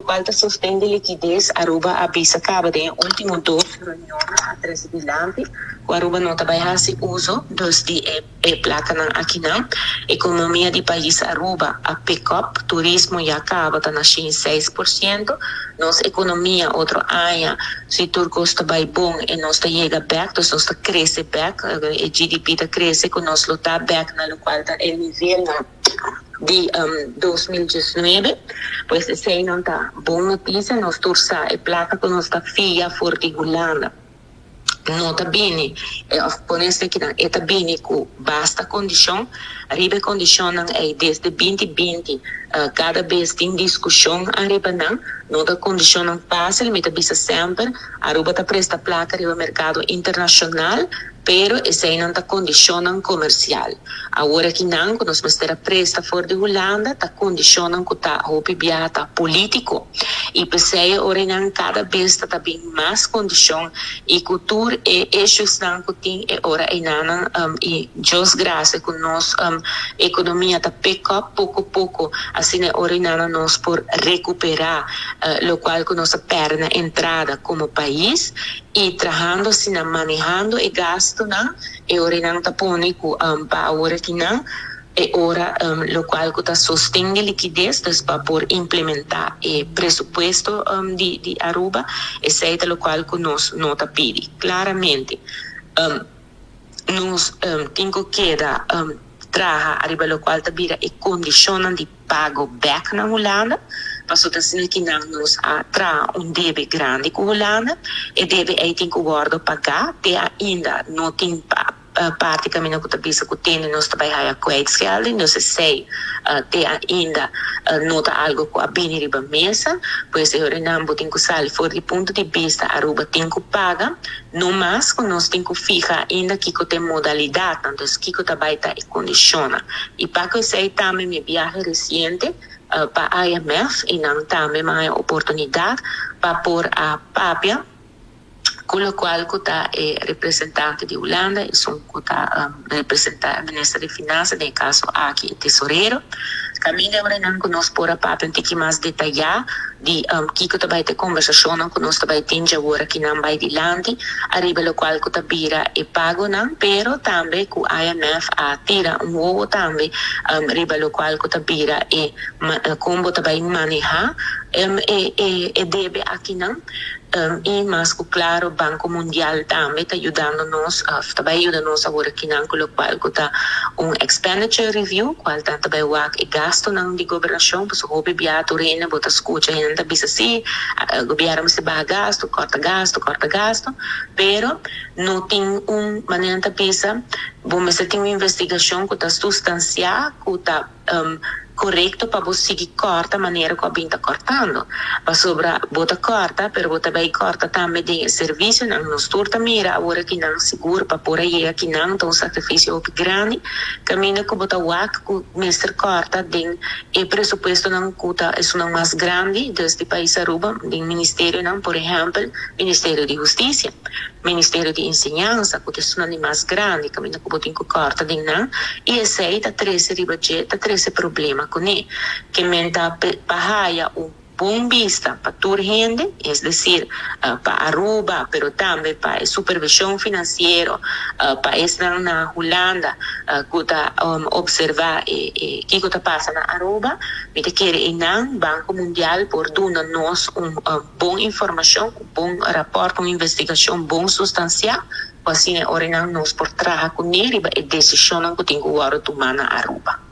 Locual ta sosten di likides, Aruba a bisa caba den e ultimo dos reunionnan a trece dilanti cu Aruba no ta bay haci uzo dus di e e placanan akinan. Economia di pais Aruba a pick up, turismo ya caba ta na 106%. Nos economia otro aña si tur cos ta bay bon e nos ta yega bek, dus nos ta crece bek, e GDP ta crece cu nos lo ta bek na locual ta e nivelnan di 2019. Pues eseynan ta bon noticia. Nos tur sa e placa cu nos ta fia for di Hulanda no ta bini, of pone esaki, e ta bini cu basta condicion. Riba e condicionnan ey desde 2020 cada bes tin discusion ariba nan. No ta condicionnan facil. Mi ta bisa semper, Aruba ta presta placa riba mercado internacional, pero eseynan ta condicionnan comercial. Awor akinan cu nos mester a presta for di Hulanda ta condicionnan cu ta hopi biaha ta politico. Y pesey ora nan cada bes ta bin mas condicion y cu tur e issues nan cu tin e ora eynan y Dios gracia cu nos economia ta pick up poco poco, asina ora nan nos por recupera locual cu nos a perde na entrada como pais y trahando asina, manehando e gastonan, e ora nan ta pone cu pa awor akinan e ora locual cu ta sosten di likides, dus pa por implementa e presupuesto di Aruba, esey ta locual cu nos no ta pidi. Claramente, nos tin cu keda traha ariba locual ta bira e condicionnan di pago bek na Hulanda, pasobra asina cu nos a traha un debe grandi cu Hulanda, e debe ey tin cu wordo paga, te ainda no tin parti caminda cu ta bisa cu tin nos ta bay haya kwijtschelding, dus esey te ainda no ta algo cu a bini riba mesa. Pues e ora nan bo tin cu sali for di punto di vista Aruba tin cu paga, no mas cu nos tin cu fiha ainda kico ta e modalidad, dus kico ta bay ta e condicionnan. Y pa cu esey tambe mi viahe reciente pa IMF y nan tambe m'a haya oportunidad pa por a papia cu locual cu ta e representante di Hulanda y esun cu ta representa minister di Finansa, den caso aki e tesorero. Caminda ora nan cu nos por a papia un tiki mas detaya di kico ta bay ta e conversacionnan cu nos ta bay tin awor aki nan bay dilanti ariba locual cu ta bira e pagonan, pero tambe cu IMF a tira un wowo tambe riba locual cu ta bira e con bo ta bay maneha e debe akinan. Y mas cu claro, Banco Mundial tambe ta yudando nos, ta bay yuda nos awor akinan cu locual cu ta un expenditure review, cual ta bay wak e gastonan di gobernacion, pasobra hopi bia tur hende bo ta scucha hende ta bisa si, gobierno mester baha gasto, corta gasto, corta gasto, pero no tin un manera ta bisa, bo mester tin un investigacion cu ta sustancia, cu ta corecto pa bo sigui corta manera cu a bin ta cortando. Pasobra bo ta corta, pero bo ta bay corta tambe den servicionan. Nos tur ta mira awor akinan sigur pa por a yega akinan ta un sacrificio hopi grandi, caminda cu bo ta wak cu mester corta den e presupuestonan cu ta esunnan mas grandi, dus di pais Aruba, den ministerionan, por ehempel, Ministerio di Husticia, Ministerio di Enseñansa, cu ta esunnan di mas grandi, caminda cu bo tin cu corta den nan, y esey ta trece riba dje, ta trece problema cune. Ke men ta pa haya un bon vista pa tur hende, es decir, pa Aruba, pero tambe pa e supervision financiero, pa esnan na Hulanda cu ta observa e kico ta pasa na Aruba, mi ta kere einan Banco Mundial por duna nos un bon informacion, un bon rapport, un investigacion bon sustancia, pa asina ora nos por traha cune riba e decisionnan cu tin cu wordo tuma na Aruba.